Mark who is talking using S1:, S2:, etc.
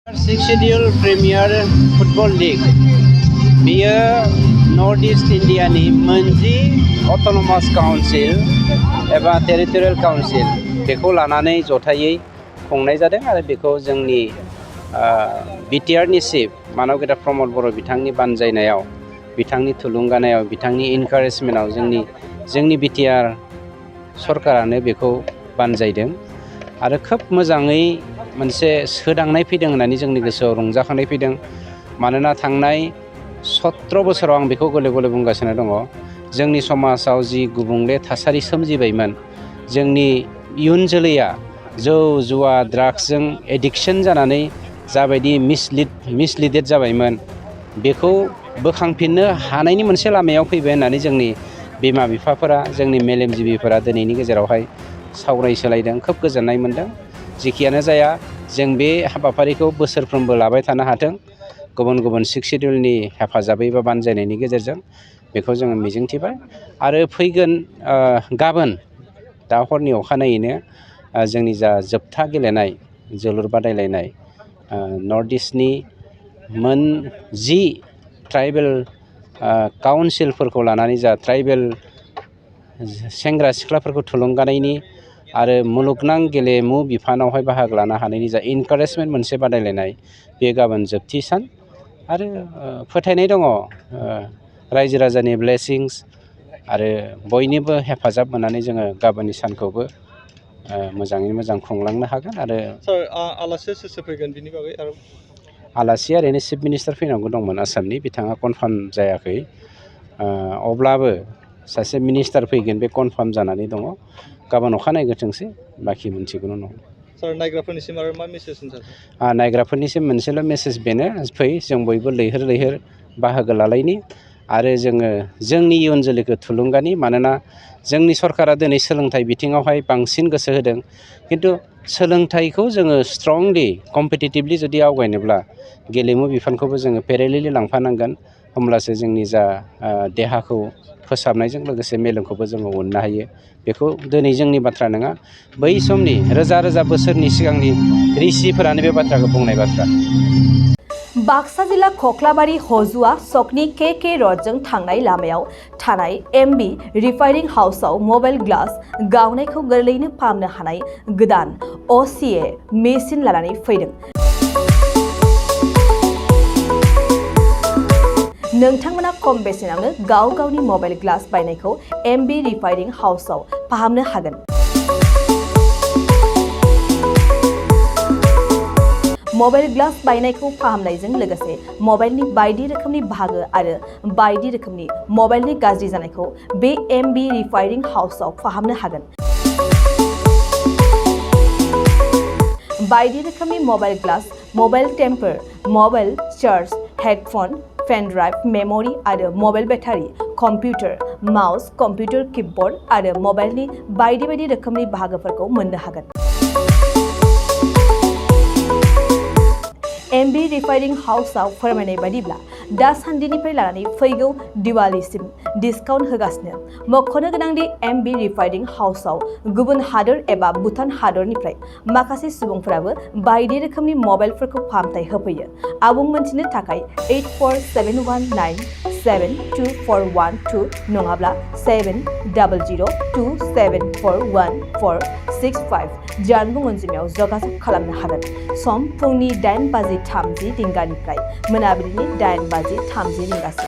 S1: Six schedule premier football league बेयो north east इन्डियानि मोनजि autonomous council एबा territorial council बेखौ लानानै जथायै खुंनाय जादों आरो बेखौ जोंनि बिटिआरनि चिफ मानव गेदा प्रमद बर' बिथांनि बानजायनायाव बिथांनि थुलुंगानायाव बिथांनि इनकारेजमेन्टआव जोंनि बिटिआर सरकारानो बेखौ बानजायदों आरो खोब मोजाङै मोनसे सोदांनाय फैदों होननानै जोंनि गोसोआव रंजाखांनाय फैदों। मानोना थांनाय 17 बोसोराव आं बेखौ गले गले बुंगासिनो दङ, जोंनि समाजाव जि गुबुंले थासारि सोमजिबायमोन, जोंनि इयुन जोलैया जौ जुवा ड्राग्सजों एडिक्शन जानानै जाबायदि मिसलिडेड जाबायमोन, बेखौ बोखांफिननो हानायनि मोनसे लामायाव फैबाय होननानै जोंनि बिमा बिफाफोरा, जोंनि मेलेमजिबिफोरा दिनैनि गेजेरावहाय सावरायसोलायदों। खोब गोजोननाय मोनदों। जिखियानो जाया, जों बे हाबाफारिखौ बोसोरफ्रोमबो लाबाय थानो हाथों, गुबुन गुबुन सिक्स शेड्यूलनि हेफाजाबै बा बानजायनायनि गेजेरजों, बेखौ जोङो मिजिंथिबाय। आरो फैगोन गाबोन दा हरनि अखानायैनो जोंनि जा जोबथा गेलेनाय जोलुर बादायलायनाय नर्थ ईस्टनि मोन 10 ट्राइबेल काउन्सिलफोरखौ लानानै जा ट्राइबेल सेंग्रा सिख्लाफोरखौ थुलुंगानायनि आरो मुलुगनां गेलेमु बिफानावहाय बाहागो लानो हानायनि जा इनकारेजमेन्ट मोनसे बादायलायनाय, बे गाबोन जोबथि सान। आरो फोथायनाय दङ रायजो राजानि ब्लेसिंस आरो बयनिबो हेफाजाब मोननानै जोङो गाबोननि सानखौबो मोजाङै मोजां खुंलांनो हागोन। आरो
S2: सार, आलासिया सोर फैगोन बिनि बागै? आरो
S1: आलासिया ओरैनो चिफ मिनिस्टार फैनांगौ दंमोन आसामनि, बिथाङा कनफार्म जायाखै। अब्लाबो सासे मिनिस्टार फैगोन बे कनफार्म जानानै दङ। गाबोन अखानायग्रोथोंसै, बाखि मोनथिगौनो नङा।
S2: सार, नायग्राफोरनिसिम आरो मा मेसेज होनो सार?
S1: नायग्राफोरनिसिम मोनसेल' मेसेज बेनो, फै जों बयबो लैहोर लैहोर बाहागो लालायनि आरो जोङो जोंनि इयुन जोलैखौ थुलुंगानि। मानोना जोंनि सरकारा दिनै सोलोंथाइ बिथिङावहाय बांसिन गोसो होदों, खिन्थु सोलोंथाइखौ जोङो स्ट्रंलि कम्पिटिटिभलि जुदि आवगायनोब्ला गेलेमु बिफानखौबो जोङो पेरेलेलि लांफानांगोन। होमब्लासो जोंनि जा देहाखौ फोसाबनायजों लोगोसे मेलेमखौबो जोङो अननो हायो। बेखौ दिनै जोंनि बाथ्रा नङा, बै समनि रोजा रोजा बोसोरनि सिगांनि ऋषिफोरानो बे बाथ्राखौ बुंनाय बाथ्रा।
S3: बाक्सा जिल्ला खख्लाबारि हजुआ सकनि के रडजों थांनाय लामायाव थानाय एमबि रिफाइनिं हाउसआव मबाइल ग्लास गावनायखौ गोरलैयैनो फाहामनो हानाय गोदान असिए मेसिन लानानै फैदों। नोंथांमोना खम बेसेनावनो गाव गावनि मबाइल ग्लास बायनायखौ एमबि रिफाइनिं हाउसआव फाहामनो हागोन। मबाइल ग्लास बायनायखौ फाहामनायजों लोगोसे मबाइलनि बायदि रोखोमनि बाहागो आरो बायदि रोखोमनि मबाइलनि गाज्रि जानायखौ बे एमबि रिफाइनिं हाउसआव फाहामनो हागोन। बायदि रोखोमनि mobile glass, mobile temper, mobile charge, headphone, pen drive, memory आरो mobile battery, computer, mouse, computer keyboard आरो मबाइलनि बायदि बायदि रोखोमनि बाहागोफोरखौ मोननो हागोन। एमबि रिफाइनिं हाउसआव फोरमायनाय बायदिब्ला दासान्दिनिफ्राय लानानै फैगौ दिवालीसिम डिसकाउन्ट होगासिनो। मख'नो गोनांदि एमबि रिफाइनिं हाउसआव गुबुन हादोर एबा भुटान हादरनिफ्राय माखासे सुबुंफोराबो बायदि रोखोमनि मबाइलफोरखौ फाहामथाय होफैयो। आबुं मोनथिनो थाखाय 8471972412 नङाब्ला 7002741465 जानबुं अनजिमायाव जगाजग खालामनो हागोन। सम फुंनि 8:30 रिंगानिफ्राय मोनाबिलिनि 8:30 रिंगासिम।